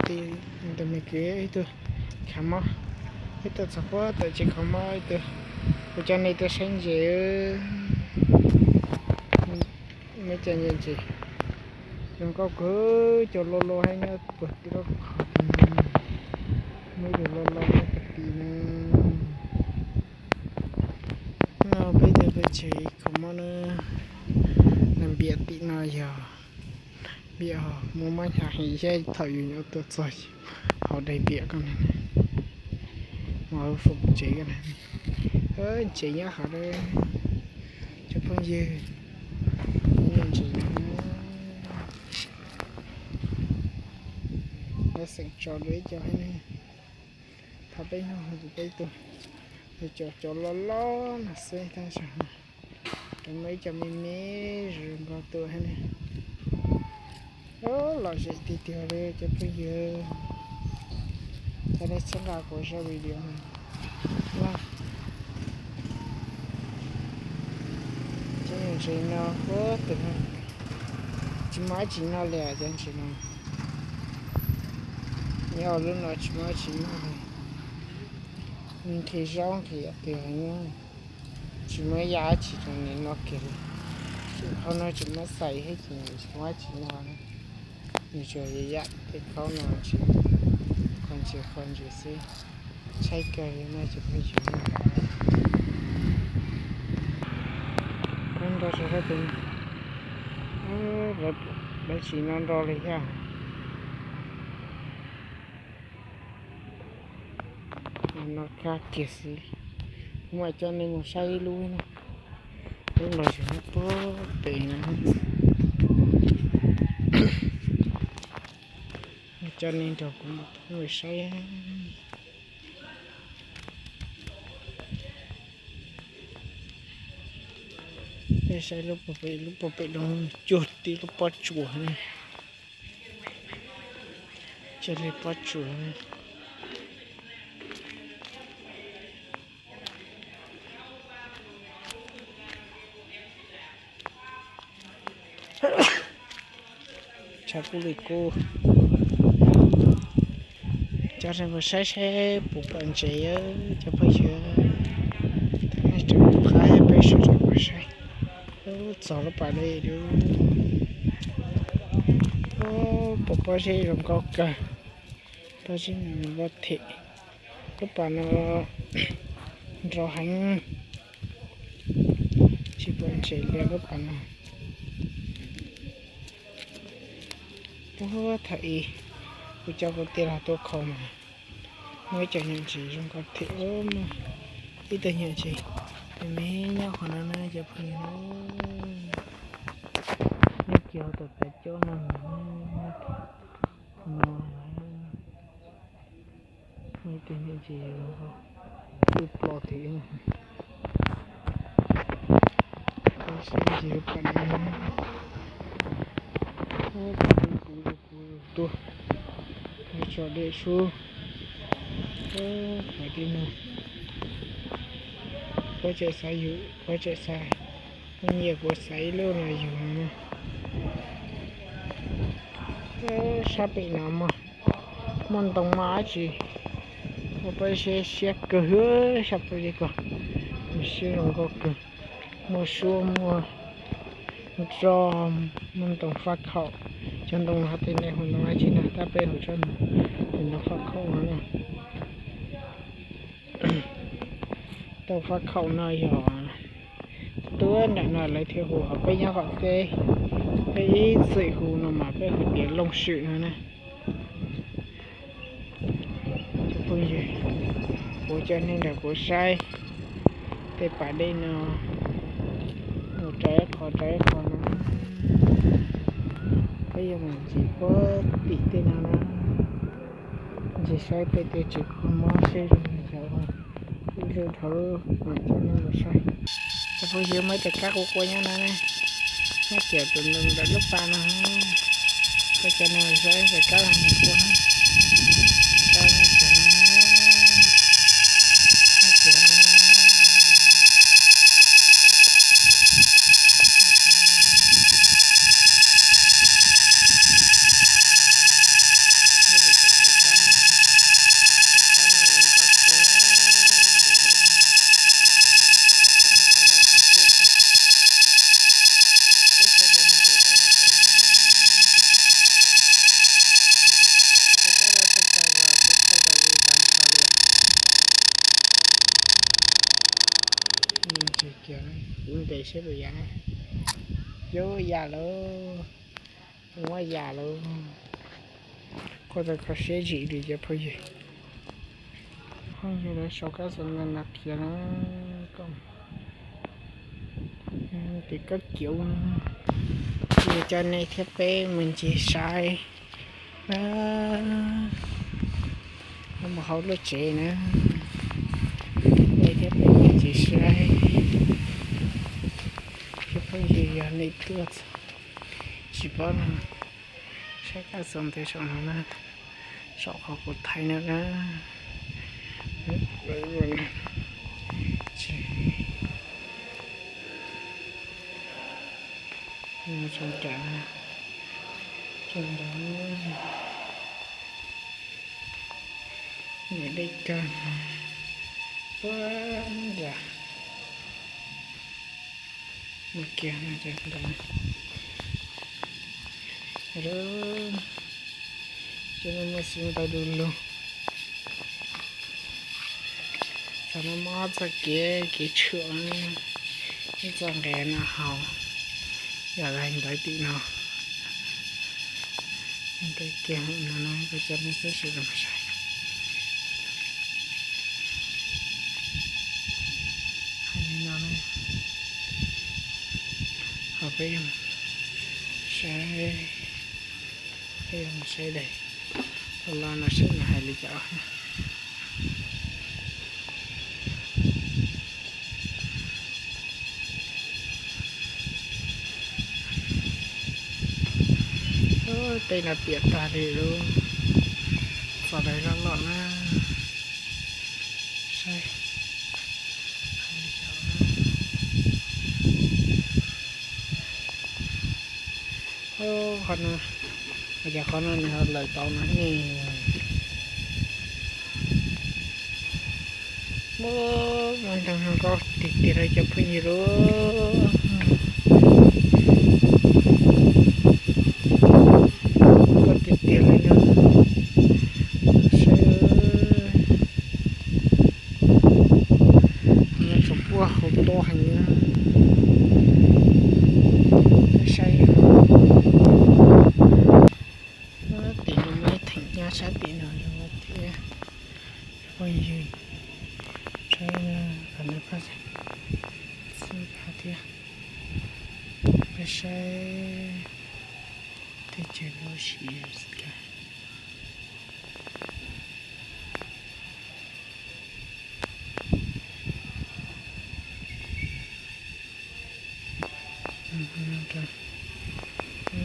tij, tus me kwv ib tug khav mob, ib tug txog puag tom tsev khav mob ib tug. Kuv coj nej tuaj saib ntses, muaj cov ntses, zoo nkauj kawg, cov loj loj thiab nyob puag tim lub qhov tid, muaj ib tug loj loj nyob puag tim na. No peb cov peb tsev khav mob na, nws npiam tim no yog npiam, muaj mob hnyav heev thiab thaum yus yuav tuaj txog hauv daim npiam ko na, hauv foom tsev ko na, ntses nyob hauv na, cov phooj ywg, ntses no na, lawv xeem tso dua ib co thiab ne. Thaum peb hnub hauv peb tus, cov cov loj loj no xwb tab sis rau muaj ib co me me zoo nkauj tuaj thiab ne. Lom zem tiag tiag li cov phooj ywg, yog nej txhawb nqa kuv zaj video no, cov ntses no puag tim no tsis muaj dab tsi noj li cov ntses no. Nyob lub no tsis muaj dab tsi noj li, nqhis zaub nqhis yam twg nyob, tsis muaj yam dab tsi rau nws noj kiag li. Qhov no tsis muaj xais thiab ces nws tsis muaj dab tsi noj na. Nws tsuas yog yam tej khaub no tsis, qhov ntses qhov ntses xwb. Tshaib kawg li no cov phooj ywg. Nrau sab tid, lawv tsis noj nrau li thiab. No kab kiag xwb. Kuv mam coj nej mus saib ib lub na, lub los yog nyob puag pem no. Coj nej nrog kuv mus saib. Peb saib lub puag pem, lub puag pem no cuag tib lub pob tsuas ne. Cuag li pob tsuas. Tshav kub li kub. Coj nej mus saib saib puas pom ntses cov phooj ywg. Thaum nej rov qab peb sawv rov mus saib. Txog lub pas dej lawm. Pom pob zeb zoo nkauj kawg. Pob zeb no loj them. Lub pas no nrau heev, tsis pom ntses li lub pas no. Puag thaum ub kuv coj kuv tij laug tuaj khaus mas muaj ib co nyuam ntses zoo nkauj thiab, muaj ib tug nyuam ntses me me nyob qhov no na cov phooj ywg. Nyob kiag hauv tus tav coj no, no, muaj ib tug nyuam ntses zoo nkauj, twb ploj thiab. Ntses pom no, kuv kuv tuaj tso dej sub, qhov tib no. Koj tseem xav yug, koj tseem xav, koj nyiam kuv xav ib lub no yug no na. Sab pem no muaj, muaj ntoo muaj dab tsi, muaj pob zeb siab kawg, sab pob zeb ko, siab zoo nkauj kawg, muaj suab muaj nroj, muaj ntoo faj khaum. Cov ntoo no tej ntawd hu ntoo dab tsi na, tab peb hu tsob ntoo faj khaum no na. Ntoo faj khaum no yog tuaj nram no lawv thiaj hu, ho peb nyob qaum teb, peb ib txwm hu no mas peb hu tias looj swm no na. Cov phooj ywg, kuv coj nej nrog kuv saib tej pas dej no, mus rau ib qho rau ib qho no. Peb yuav mus ntxiv puag tim tej no na, ntxiv saib peb tej tsev kho mob seb zoo li cas. Ib lub dhau mam coj nej mus saib. Cov phooj ywg, muaj ib tug kab quaj quaj nyob no ne, nyob kiag tus ntawm lub pas no. Koj cov no saib tus kab no quaj, kab no kiag, nyob kiag. Kuv ntes seb puas ya, yuav ya lawm, muab ya lawm. Quaj tau kho siab zim li cov phooj ywg. Phooj ywg lawv sau kab xov no khiav na, koj, tim koj kiv, yog coj nej thiab peb mus ncig saib na, mus hauv lub tsev na, nej thiab peb mus ncig saib. Cov phooj ywg yog nej tuaj tsis paub no, saib kab xov ntawd saum no na, saum qhov kuv thaij no na. Tsis, tso nram, tso nram, niam dej kawg, puag nram, mus kiag no ces ntawd, ces no muaj xib ntawv du lug. Txog no muaj ob txoj kev, kev tshuam, ib txoj nqes no hauv, yog lawv ntawv tim no. Ntawd kiag no, peb coj nej peb sawv daws mus saib. Hais li no na, ho peb saib, peb mus saib daim los no seb nws hais li cas. Tej no piam tag li lub, txog daim loj loj na, saib. Qhov no, ua cas qhov no nws ho lawm tau no ne? Muaj, muaj ntoo zoo nkauj tiag tiag li cov phooj ywg lauj. Nkauj tiag tiag li no. Saib, no tsuas puag hauv tuaj heev na. Peb saib, tim no muaj ib theem nyob sab tim no thiab. Phooj ywg, saib, qhov no txhij phav thiab. Peb saib teb chaws lub si.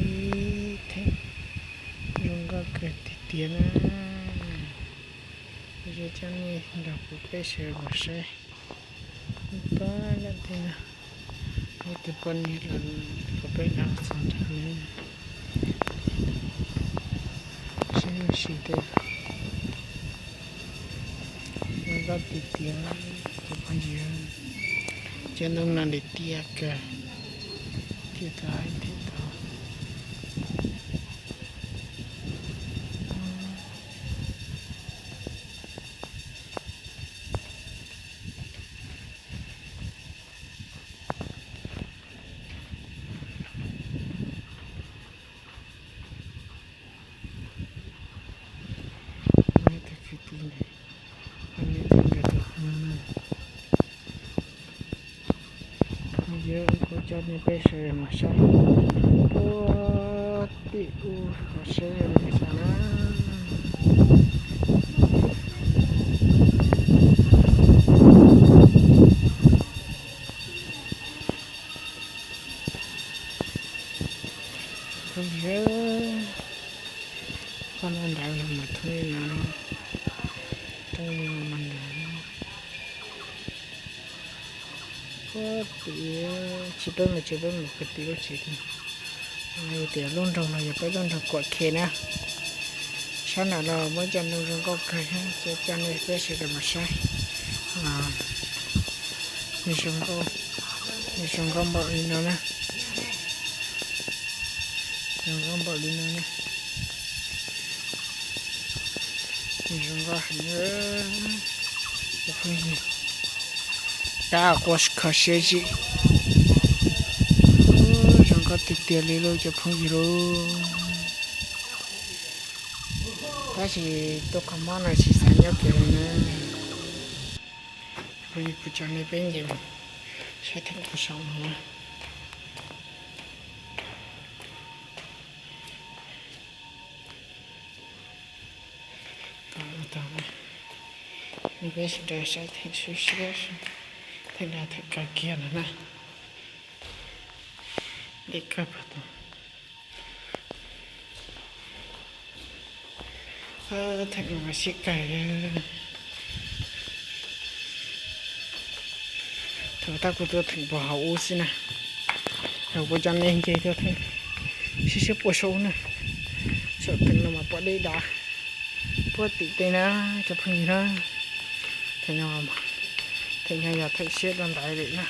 Ib theem zoo nkauj kawg tiag tiag na. Kuv yuav coj nej nrog kuv peb sawv daws mus saib. Pab lawm tej no, tus poj niam los kom peb nrog txog nrad na. Saib ua si tej, zoo nkauj tiag tiag, cov phooj ywg. Cov ntoo no nws tiaj kawg, tiaj tau hais tias tau. Yog kuv coj nej peb sawv daws mus saib puag tim ub hauv sab li cas na. Phooj ywg, qhov no nrad mas thoob li no, thoob li no mas nrad. Puag tim, tsis peb mus tsis peb mus kwv tij lub tsev. Tias lub nroog no yog peb lub nroog Kuam Khe na. Sab nram no muaj cov ntoo zoo nkauj kawg thiab, coj nej peb sawv daws mus saib. Nws zoo nkauj, nws zoo nkauj npaum li no na. Zoo nkauj npaum li no na. Nws zoo nkauj heev, cov phooj ywg. Tab ua kho siab zim. Zoo nkauj tiag tiag li lauj cov phooj ywg lauj. Tab sis tuaj qhov mob no tsis xav nyob kiag li na. Kuv coj nej peb nce mus saib theem qhov saum no na. Nej peb sawv daws saib theem siab siab, theem no theem kawg kiag no na. Deb kawg pog tus. Theem no mas siab kawg. Thaum tab kuv tuaj theem puag hauv ub xwb na. Thaum kuv coj nej nce tuaj theem siab siab puag saum ub na. Saum theem no mas pom deb dav puag tim tej na, cov phooj ywg na. Theem no, theem no yog theem siab dua ntais lawm na.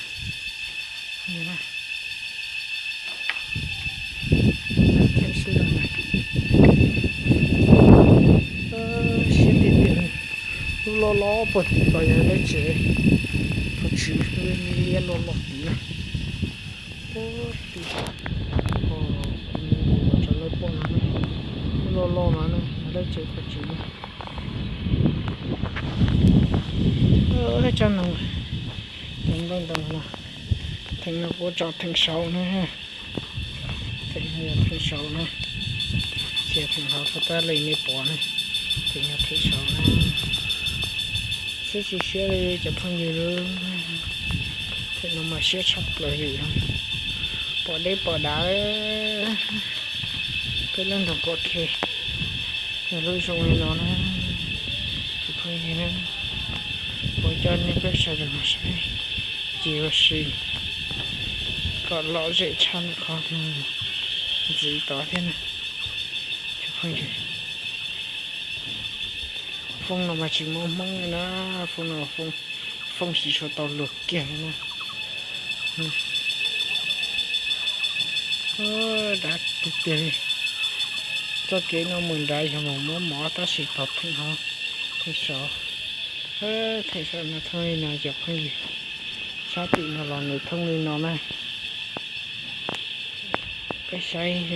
Theem siab dua ntais. Siab tiag tiag. Lub loj loj puag tim ko yog lawv tsev thov txim, liab liab loj loj tim na. Puag tim, kuv tso lawv pom no, lub loj loj no na, lawv tsev thov txim na. Tsob no, cov nplooj ntoo no, theem no kuv tso theem saud na. Theem no yog theem saud na, ces theem hauv tau tab li nej pom na, ces yog theem saud na. Siab tsis siab li cov phooj ywg lauj. Theem no mas siab tshaj plaws li, pom deb pom dav, peb lub nroog Kuam Khe yog lub zoo li no na. Cov phooj ywg na, kuv coj nej peb sawv daws mus saib, ces ua si kom lom zem tshaj qhov ntxiv tod thiab na. Cov phooj ywg, foob no mas tsis muaj Hmoob li na, foob no, foob tsis tshua tau luag kiag li na. Dav tiag tiag li. Txoj kev no mus nrad yog mus muab mov tab sis tos theem hauv, theem saud, theem saud no thooj li no cov phooj ywg. Sab tim no los nws thooj li no na. Peb saib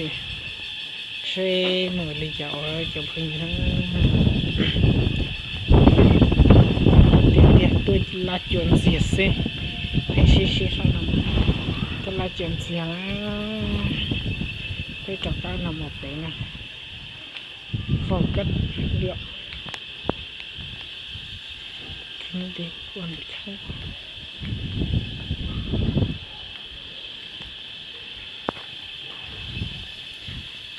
seb mus li cas os cov phooj ywg na. Tiag tiag tuaj laj cua ntxiag xwb, peb sib sib sab no tuaj laj cua ntxiag na. Peb rov qab no mus pem na. Foob kab liam, kheeb dib ua kheeb.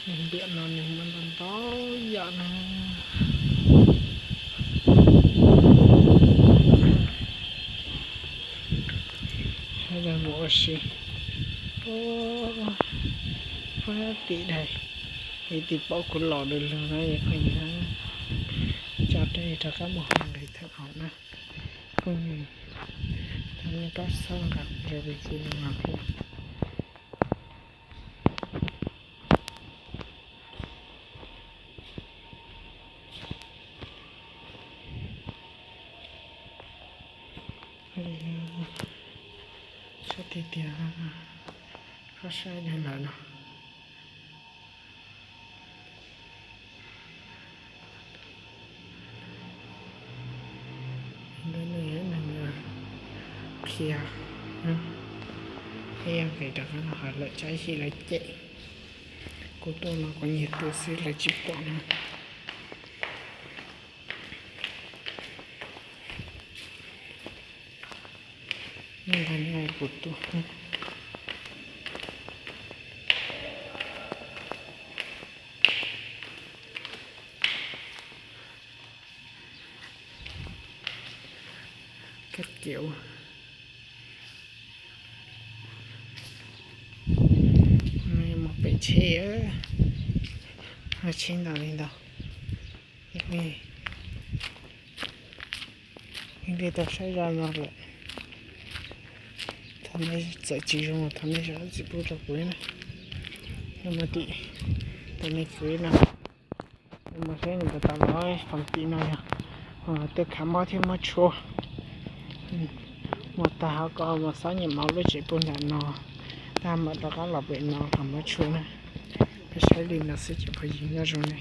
Nws ntiam no nws muaj ntau ntau yam na. Sawv daws mus ua si puag tim dais, tim paub kuv los lawm lug na, phooj ywg na. Tso rau rov qab mus hauv nqis theem hauv na. Phooj ywg, thov nej pab txhawb nqa kuv zaj video no thiab. Saib tiag tiag, koj saib li ntawd no. Ntawd nws, nws qhia, ib yam nqis rov qab no hais lawm tsam ib chim lawv cem. Kuv tuaj no kuv nyiag tus xwb lawv tsis pom no. Ntag no kuv tuaj. Kab kev ua mus pem tsheb, tsheb ntau li ntau. Li tau saib zaj no lawm, thaum nej txawm tsis zoo los thov nej zam txim pub rau kuv na. Mus tim, tus me kwv no, mus saib nws puas tau los. Foob tim no yog tuaj khav mob thiab muab tshuaj. Mus tag hauv ko mus xob nyias mov lub tsev puag nram no, tag mam rov qab los pem no los muab tshuaj na. Peb saib li no xwb ces phooj ywg nyob zoo ne.